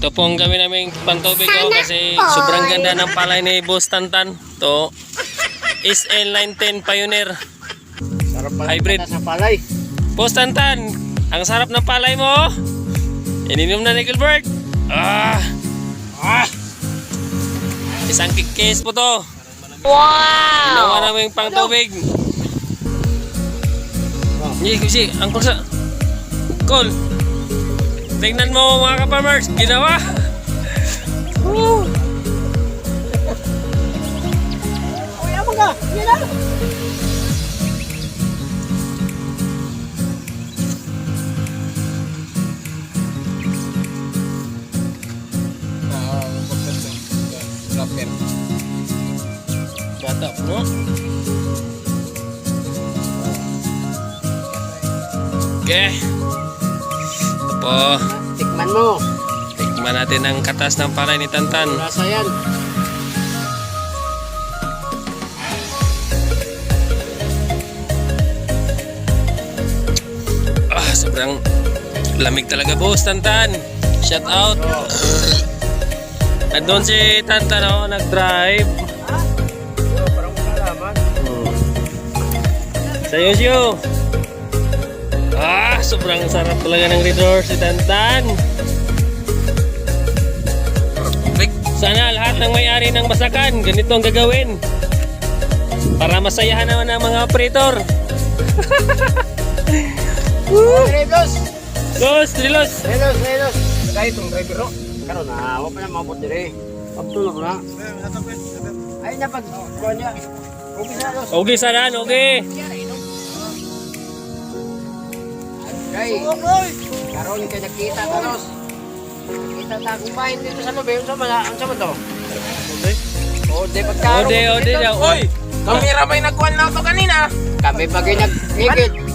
Ito po ang gawin namin pantubig ko kasi sobrang ganda ng palay ni Boss Tantan. To SL910 Pioneer. Sarap pala Hybrid. sa palay. Boss Tantan, ang sarap ng palay mo. Ininom na ni Gilbert. Ah! Ah! Isang kikis po to. Wow! Ginawa namin pangtubig. Hindi, kasi, ang sa... Call. Tingnan mo mga ka-farmers, ginawa. Woo! Uy, amo ka! Yan na! Bata po, no? Okay. Ito po. Tikman mo. Tikman natin ang katas ng palay ni Tantan. Rasa yan. Ah, sobrang lamig talaga, boss Tantan. Shout out. Andun si Tantan, oh, nag-drive. Yo, parang kalaman. Sa Yosyo. Ah, sobrang sarap talaga ng Red Horse si Tantan. Sana lahat ng may-ari ng basakan, ganito ang gagawin. Para masayahan naman ang mga operator. Relos! Los, Trilos. Relos, relos! Kaya itong driver, no? Karon na, wala pa na maabot dire. Pagtulog na. Ay, napag... Kuha niya. Okay na, Los. Okay, saran, okay. Kay, karon kay nakita ta, Los. Nakita ta akong bahin dito sa loob. Unsa man, unsa man to? Ode pagkaroon. Ode, ode daw. Oy! Kamera may nagkuhan na ito kanina. Kami pa kayo nagngigit.